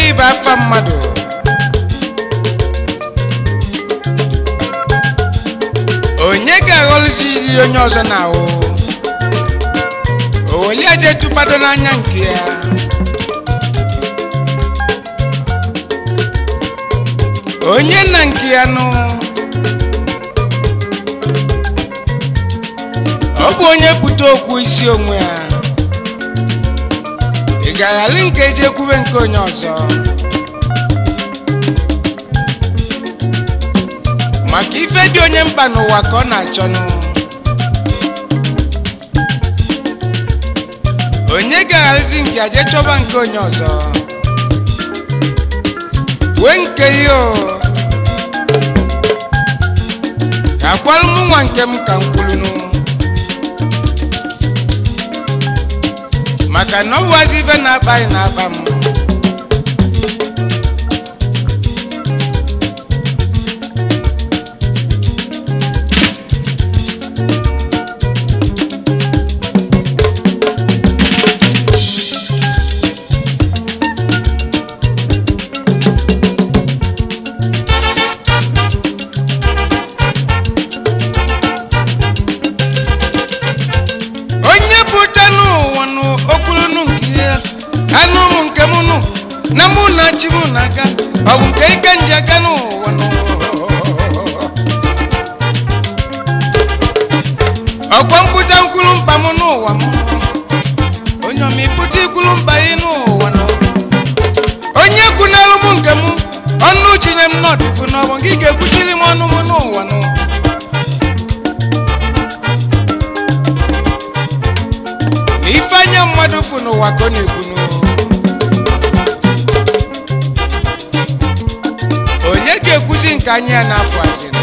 ya bụ afa mmadụ onye ga-aghọlụzizi onye ọzọ na-ahụ oweli aje tụpado n'anya nke ya onye na nke ya nụ ọ bụ onye pụta okwu isi onwe ya ị ga-aghali nke eji ekwube nke onye ọzọ maka ife dị onye mkpa n'ụwa ka ọ na-achọnụ onye ga-aghalizi nke aje chọba nke onye ọzọ wee nke ya o ka akwalụ mụ nwa nke m ka m kwulunu maka na ọ bụwazi ife na-akpa anyị na-akpa m onye pụta n'ụwa n'okwulunu nke ya anụ m nke m nụ na mụ na chi m n'aka ọ bụ nke ike nji aka n'ụwa nụ ọkwa mkpụta nkwulu mkpa m n'ụwa m onye ọma ịpụta ikwulu mkpa ị n'ụwa nụ onye kwunalụ m nke m ọnụ chinye m n'ọdịfu n'ọbụ gị ga-ekwuchiri m ọnụ m n'ụwa nụ na ife anya mmadụ fụ n'ụwa ka ọ na-ekwunu onye ga-ekwuzi nke anya ya n'afọ azịnụ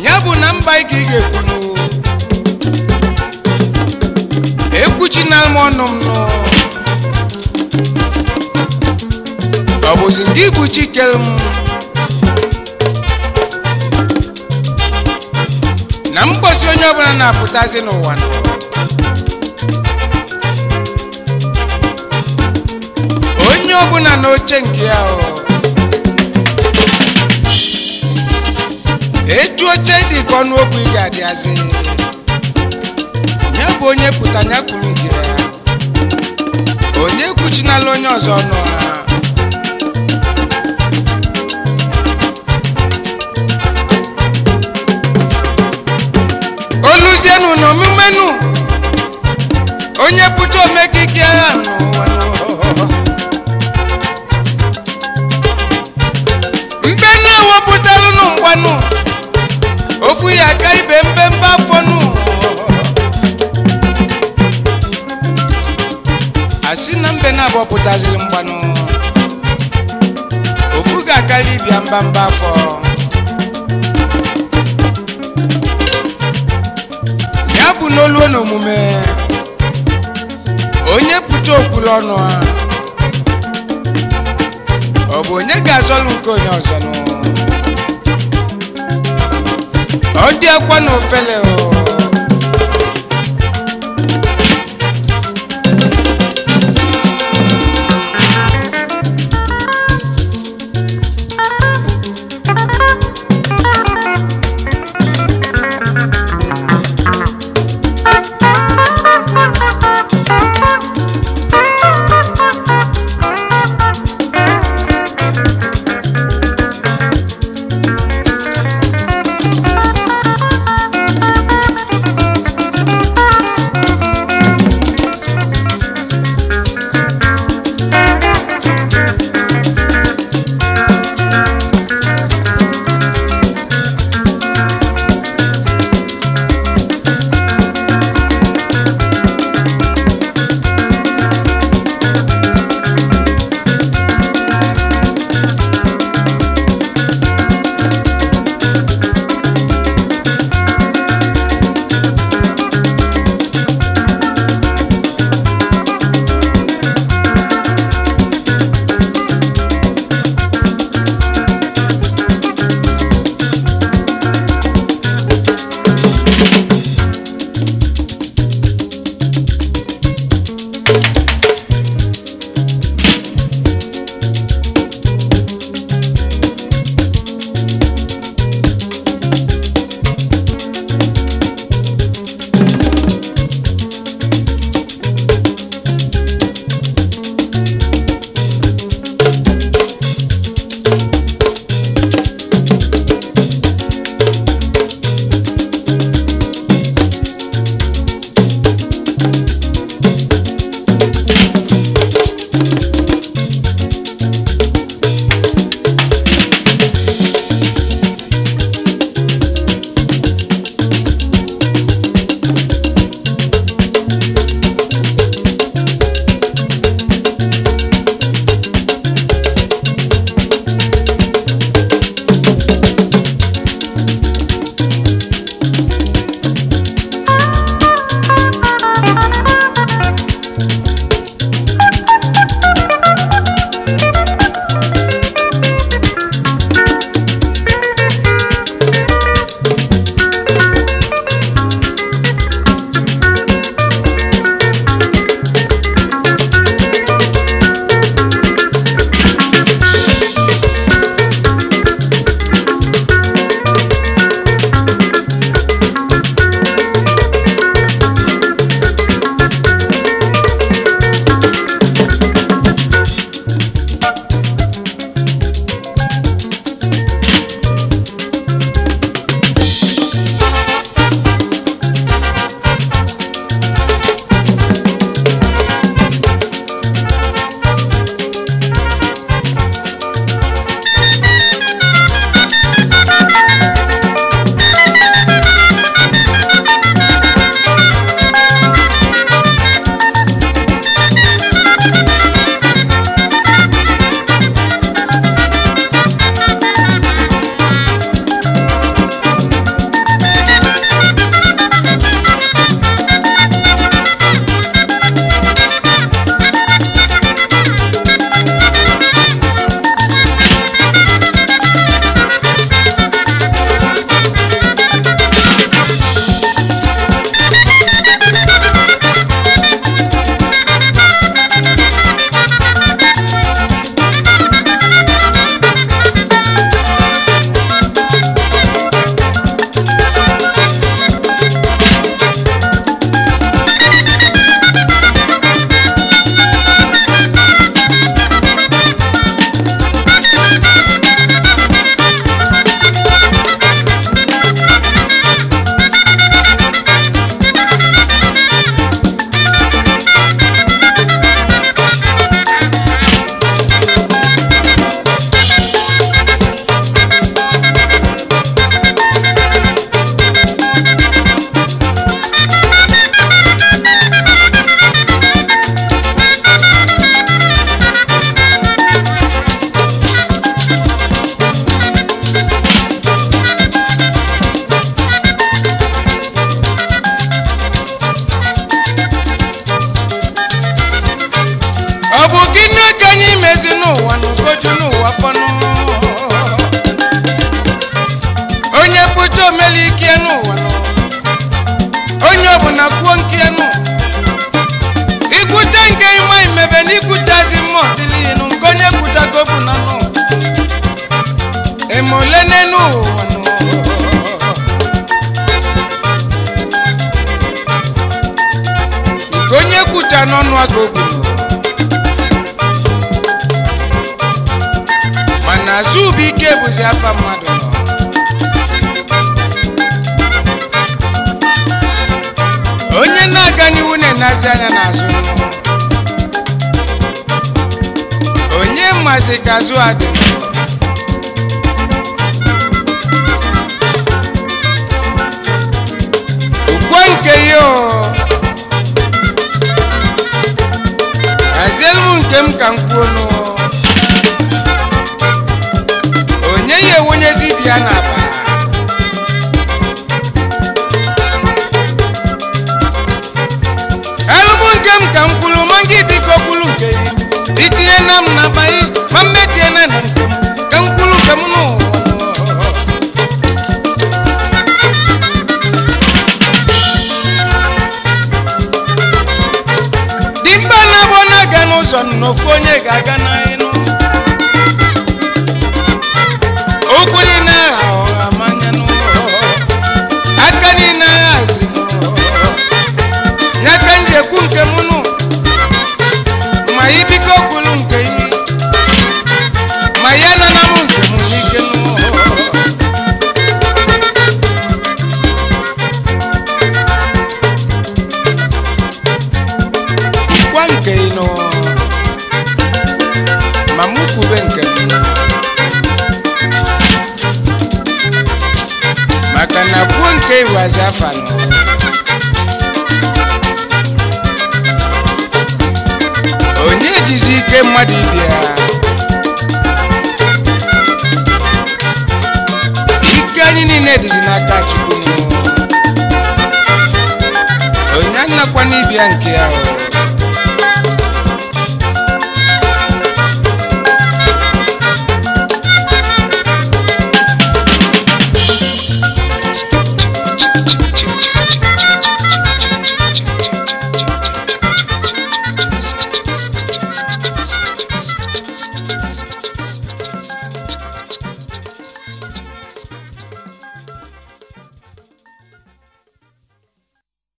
ya bụ na mba ị ka ị ga-ekwunu ekwuchina m ọnụ m nụ ọ bụzi gị bụ chikere m na mgbosi onye ọbụla na-apụtazi n'ụwa nọ onye ọbụla n'oche nke ya o etu oche dị ka ọnụ okwu ị ga-adịazị ya bụ onye pụta ya kwuru nke ya onye kwuchinala onye ọzọ ọnụ ha oluzienu na omumenu onye pụta omekike agha n'ụwa nọ. Mbe na-ewepụtalụnụ mgbanụ ofu ya aka ibe mbembe afọnụ asị na mbe na-abụọ pụtaziri mgbanụ ofu ga-akarị ibia mbamba afọ ya bụ n'oluo n'omume onye pụta okwulu ọnụ ha ọ bụ onye ga-azọlụ nke onye ọzọ nụ ọ dị akwa na ofele o Thank you. mezi n'ụwa n'ugoju n'ụwa fọnụ onye pụta omeli ike n'ụwa nọ onye ọbụla kwuo nke nụ ikwute nke ịma imebe na ikwutazi mmụọ dịlinu nke onye kwutago bụ na nụ eme ole n'enu ụwa nụ nke onye kwuta n'ọnụ aga ogbunu mana azụ bụ ike bụzi afa mmadụ nọ onye na-aga n'ihu na-enazi anya n'azụ onye mazi ka azụ adị ukwe nke ya o hazielu m nke m ka m kwuo nụ onye ya enwenyezi ibi ya n'akpa elụmụ nke m ka m kwuru ma gị biko kwuru nke ya itinye na m na akpa gị ma mmetie na na nke m ka m kwuru nke m n'ụwa. Dimkpa na-abụ na-aga n'ụzọ n'ofu onye ga-aga n'ịnụ okwu niile agha ọha manya n'ụlọ aka niile agha zi ya ka m ji ekwu nke m nụ ma ibiko kwuru nke yi ma ya nana m nke m n'ike nụ. Kwa nke ị nọ ma mụ kwube nke m maka na kwuo nke iwazi afa nọ onye jizi ike mmadụ ibe ya ike anyị niile dịzi n'aka Chukwu nụ. Onye anakwana ibia nke ya o.